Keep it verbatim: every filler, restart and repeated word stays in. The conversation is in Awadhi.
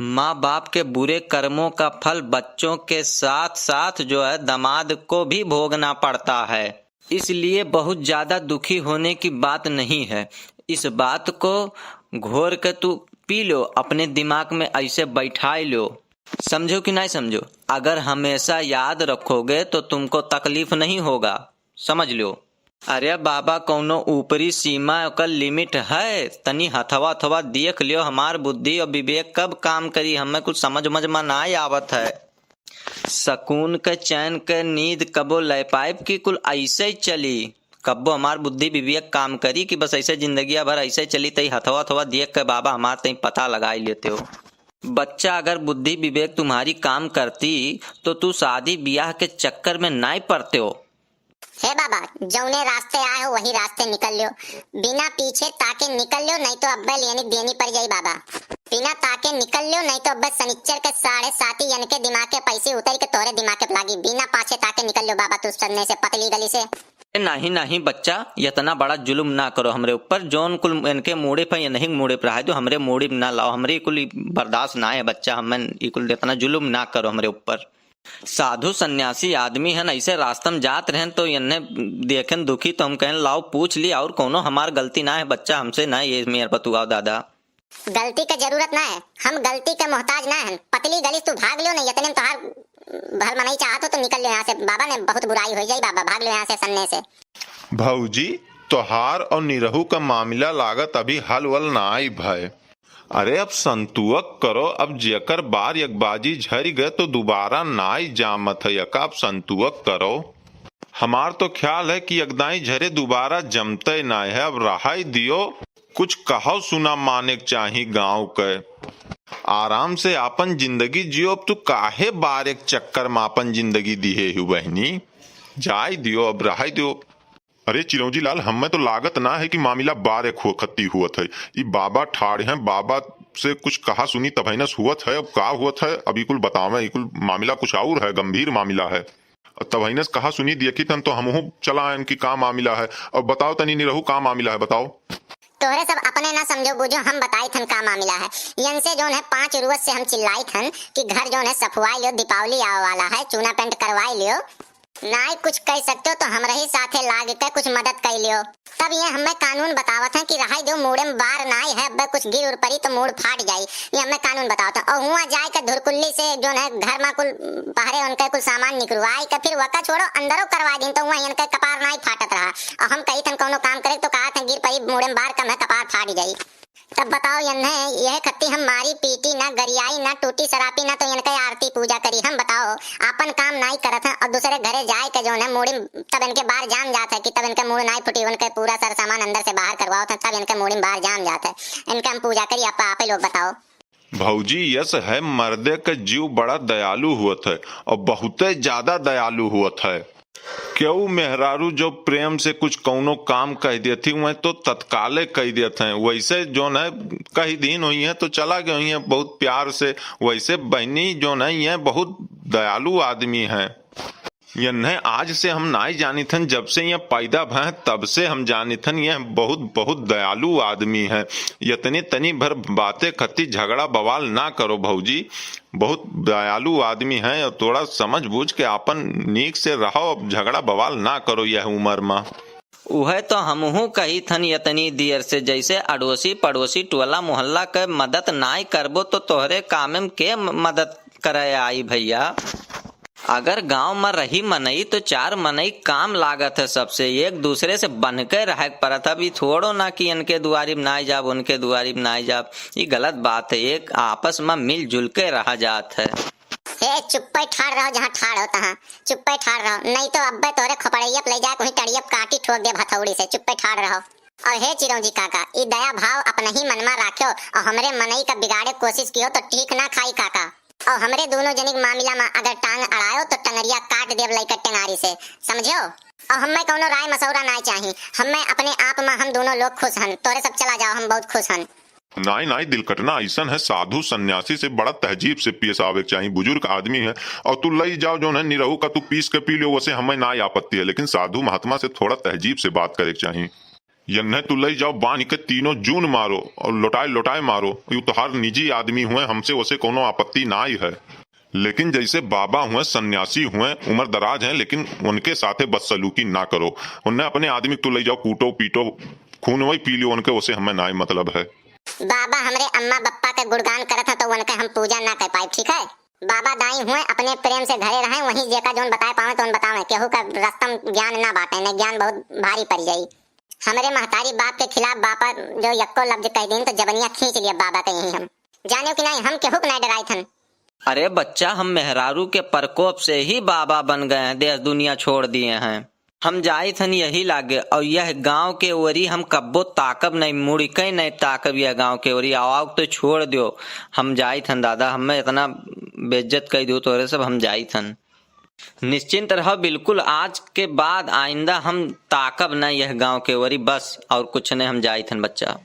माँ बाप के बुरे कर्मों का फल बच्चों के साथ साथ जो है दामाद को भी भोगना पड़ता है, इसलिए बहुत ज्यादा दुखी होने की बात नहीं है। इस बात को घोर के तू पी लो, अपने दिमाग में ऐसे बैठाई लो, समझो कि नहीं समझो? अगर हमेशा याद रखोगे तो तुमको तकलीफ नहीं होगा, समझ लो। अरे बाबा, कौनो ऊपरी सीमा, ओकर लिमिट है? तनी हथवा हथवा देख लियो, हमार बुद्धि और विवेक कब काम करी, हमें कुछ समझ उमझ में ना आवत है। सकून के, चैन के नींद कबो ले पाइब कि कुल ऐसे ही चली? कब्बो हमार बुद्धि विवेक काम करी कि बस ऐसे जिंदगिया भर ऐसे चली? तई हथवा हथवा देख के बाबा हमार तई पता लगाई लेते हो। बच्चा, अगर बुद्धि विवेक तुम्हारी काम करती तो तू शादी ब्याह के चक्कर में नाई पड़ते हो। हे बाबा, जौने रास्ते आए हो वही रास्ते निकल लो, बिना पीछे ताके निकल लो, नहीं तो अब्बे लेनी देनी पड़ जाई बाबा। बिना ताके निकल लो, नहीं तो अब्बे सनिच्चर के साढ़े साती यनके दिमाग के पैसे उतर के तोरे दिमाग के लागी। बिना पाछे ताके निकल लो बाबा, तू सन्ने से पतली गली से। ए, नहीं, नहीं बच्चा, इतना बड़ा जुल्म ना करो हमरे ऊपर। जौन कुल इनके मूड़े पे, इन्हीं मूड़े पे रहा दो, हमरे मूड़े पे ना लाओ, हमरे कुल ई बर्दाश्त ना है बच्चा, हमें ई कुल इतना जुल्म ना करो हमरे ऊपर। साधु सन्यासी आदमी हन, ऐसे रास्ता में जात रहन तो इन्हें देखेन दुखी तो हम कहन लाओ पूछ ली, और कौनो हमार गलती ना है बच्चा, हमसे ना ये मेर बतुआओ दादा। गलती के जरूरत ना है, हम गलती के मोहताज ना हन। पतली गली से तू भाग लियो नहीं, इतने में तोहार भल मनई चाहत हो तो निकल लियो यहाँ से। बाबा ने बहुत बुराई हो जाई बाबा, भाग लियो यहाँ से सन्ने से। भौजी, तोहार और निरहू का मामला लागत अभी हल वल ना आई भय। अरे अब संतुअक करो, अब जेकर बार एक बाजी झरि गए तो दोबारा नाई जामत है, यका अब संतुअक करो। हमार तो ख्याल है कि एक दाई झरे दोबारा जमते नाई है, अब रहाई दियो। कुछ कहो सुना माने के चाही गाँव के। आराम से आपन जिंदगी जियो, अब तू काहे बार एक चक्कर में आपन जिंदगी दिहे हु बहनी? जाई दियो, अब रहाई दियो। अरे चिरौंजी लाल, हमें तो लागत ना है कि मामला बार एक हो-, खत्ती हुवत है। ई बाबा ठाड़ हैं, बाबा से कुछ कहा सुनी तभैनस हुवत है। अब का हुवत है, अब ई कुल बतावें, ई कुल मामला कुछ और है, गंभीर मामला है। तभैनस कहा सुनी देखित हन तो हमहू चला आयन कि का मामला है। अब बताओ तनी निरहू, का मामला है, बताओ। तोहरे सब अपने ना समझो बूझो, हम बताई थन का मामला है। यन से जौन है पाँच रोज से हम चिल्लाई थन कि घर जौन है सफुआई लियो, दीपावली आवे वाला है, चूना पेंट करवाई लियो। नाई कुछ कह सकते हो तो हमरा ही साथे लाग के कुछ मदद कर लियो। तब ये हमें कानून बतावत हैं कि रहाई दो, मूड़े में बार नाई है, अब कुछ गिर उर पड़ी तो मूड़ फाट जाई। ये हमें कानून बतावत हैं। और हुआ जाए के धुरकुल्ली से जौन है घर में कुल बाहरे उनके कुल सामान निकलवाई के फिर वका छोड़ो, अंदरो करवा दिन तो वहाँ इनके कपार नाई फाटत रहा। और हम कही थन कौनो काम करे तो कहा थन गिर पड़ी मूड़े में बार कम है, कपार फाट जाई। तब बताओ यन्हे, यह खत्ती हम मारी पीटी ना, गरियाई ना, टूटी सरापी ना, तो इनके आरती पूजा करी हम? बताओ, आपन काम नाई करत हैं और दूसरे घरे जाए के जौन है मूड़ी, तब इनके बार जाम जात है कि तब इनके मूड़ नाई फूटी, उनके पूरा सर सामान अंदर से बाहर करवाओ थे, तब इनके मूड़ी में बार जाम जात है। इनके हम पूजा करी, आप, आपे लोग बताओ। भौजी, यस है मर्दे के जीव बड़ा दयालु हुवत है और बहुते ज्यादा दयालु हुवत है। केहू मेहरारू जो प्रेम से कुछ कौनो काम कह देती हुए तो तत्काले कह देत हैं, वैसे जौन है कह दीन हुई हैं तो चला गए हुई हैं बहुत प्यार से। वैसे बहनी जौन है ये बहुत दयालु आदमी हैं। यन्हें आज से हम नाई जानित हन, जब से ये पैदा भय हैं तब से हम जानित हन, ये बहुत बहुत दयालु आदमी हैं। यतने तनी भर बातें खत्ती झगड़ा बवाल ना करो भौजी, बहुत दयालु आदमी हैं और थोड़ा समझ बूझ के आपन नीक से रहो, अब झगड़ा बवाल ना करो यह उमर में। उहे तो हमहू कही थन यतनी देर से, जैसे अड़ोसी पड़ोसी टोला मोहल्ला के मदद नाई करबो तो तोहरे कामे में के म-, मदद करे आई भैया। अगर गांव में रही मनई तो चार मनई काम लागत है सबसे, एक दूसरे से बन के रहे के पड़त है। अब ई थोड़ो ना कि इनके दुआरी में नाई जाब, उनके दुआरी में नाई जाब, ई गलत बात है। एक आपस में मिलजुल के रहा जात है। हे चुप्पे ठाड़ रहो, जहाँ ठाड़ हो तहाँ चुप्पे ठाड़ रहो, नहीं तो अब्बे तोरे खोपड़ैया पे ले जाके वहीं टड़िया पे काटी ठोक देब हथौड़ी से। चुप्पे ठाड़ रहो। और हे चिरौंजी काका, ई दया भाव अपने ही मन में राख्यो और हमरे मनई का बिगाड़े कोशिश कियो तो ठीक ना खाई काका। और हमरे दोनों जनिक मामला में अगर टांग अड़ायो तो टंगरिया काट देब लइका टेंगारी से, समझ्यो? और हमें कौनो राय मशवरा ना चाही, हमें अपने आप में हम दोनों लोग खुश हन। तोरे सब चला जाओ, हम बहुत खुश हन। नाई, नाई, दिलकटना अइसन है, साधु सन्यासी से बड़ा तहजीब से पेश आवे के चाही। बुजुर्ग आदमी है, और तू लई जाओ जौन है निरहू का, तू पीस के पी लो, वैसे हमें नाई आपत्ति है, लेकिन साधु महात्मा से थोड़ा तहजीब से बात करे के चाही। यन्हे तू लई जाओ बांध के तीनों जून मारो और लोटाए लोटाए मारो, यू तोहार निजी आदमी हुए, हमसे वसे कोनो आपत्ति नाई है। लेकिन जैसे बाबा हुए, सन्यासी हुए, उम्र दराज हैं, लेकिन उनके साथे बदसलूकी ना करो। उन्हें अपने आदमी तू लई जाओ, कूटो पीटो, खून वही पी लियो उनके, वसे हमें नाई मतलब है। बाबा हमरे अम्मा बप्पा के गुणगान करत हैं तो उनके हम पूजा ना कर पाए, ठीक है? बाबा दाई हुए, अपने प्रेम से घरे रहें, वहीं जेका जोन बताए पावे तो उन बतावे, केहू का रस्तम ज्ञान ना बांटे, नहीं ज्ञान बहुत भारी पड़ जाई। हमरे महतारी बाप के खिलाफ बापा जो यक्को लफ्ज कह दिन तो जबनिया खींच लिया बाबा के यहीं हम। जाने कि नहीं, हम केहू के नहीं डराई थन। अरे बच्चा, हम मेहरारू के प्रकोप से ही बाबा बन गए हैं, देश दुनिया छोड़ दिए हैं। हम जाइत हन यही लागे, और यह गांव के ओरी हम कब्बो ताकब नहीं, मुड़िके नहीं ताकब यह गांव के ओरी। आओ, आओ तो छोड़ दियो, हम जाइत हन दादा, हमें इतना बेइज्जत कर दियो तोरे सब, हम जाइत हन। निश्चिंत रहो बिल्कुल, आज के बाद आइंदा हम ताकब नहीं यह गांव के ओरी, बस और कुछ नहीं, हम जाइत हन बच्चा।